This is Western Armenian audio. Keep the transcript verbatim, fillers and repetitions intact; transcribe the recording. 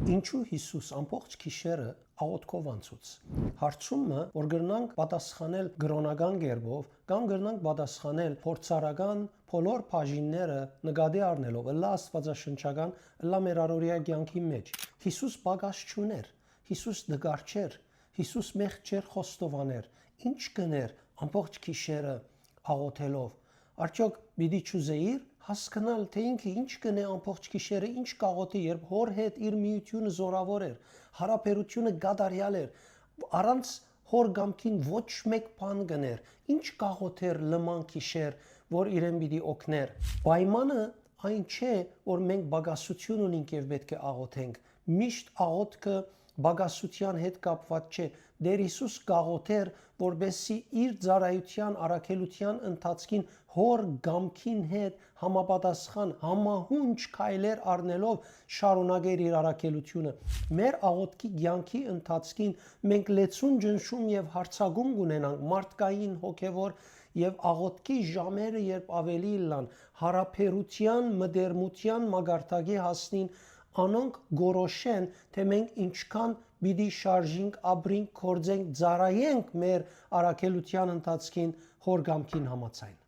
Ինչու Յիսուս ամբողջ գիշերը աղօթքով անցուց։ Հարցումը, որ կրնանք պատասխանել կրօնական կերպով, կամ կրնանք պատասխանել փորձառական բոլոր բաժինները նկատի առնելով, ըլլայ աստվածաշնչական, ըլլայ մեր առօրյա կեանքի մէջ։ Յիսուս պակաս չունէր, Յիսուս տկար չէր, Յիսուս մեղք չէր խոստովաներ։ Ինչ կ'ընէր ամբողջ գիշերը աղօթելով։ Արդյոք պիտի չուզէիր հասկնալ, թէ ինքը ինչ կ'ընէ ամբողջ գիշերը, ինչ կ'աղօթի, երբ հոր հետ իր միութիւնը զօրաւոր էր, յարաբերութիւնը կատարեալ էր, առանց հոր կամքին ոչ մէկ բան կ'ընէր, ինչ կ'աղօթէր լման գիշեր, որ իրեն պիտի օգնէր։ Պայմանը այն չէ, որ մենք պակասութիւն ունինք եւ պէտք է աղօթենք։ Միշտ աղօթքը պակասութեան հետ կապուած չէ։ Տէր Յիսուս կ'աղօթէր, որպէսզի իր ծառայութեան, առաքելութեան ընթացքին հոր կամքին հետ համապատասխան, համահունչ քայլեր առնելով շարունակէր իր առաքելութիւնը։ Մեր աղօթքի կեանքի ընթացքին մենք լեցուն ճնշում եւ յարձակում կ'ունենանք մարդկային, հոգեւոր եւ աղօթքի ժամերը երբ աւելի ըլլան, յարաբերութեան, մտերմութեան մակարդակի հասնին, անոնք կորոշեն, թէ մենք ինչքան պիտի շարժինք, ապրինք, գործենք, ծառայենք մեր առաքելութեան ընթացքին հոր կամքին համաձայն։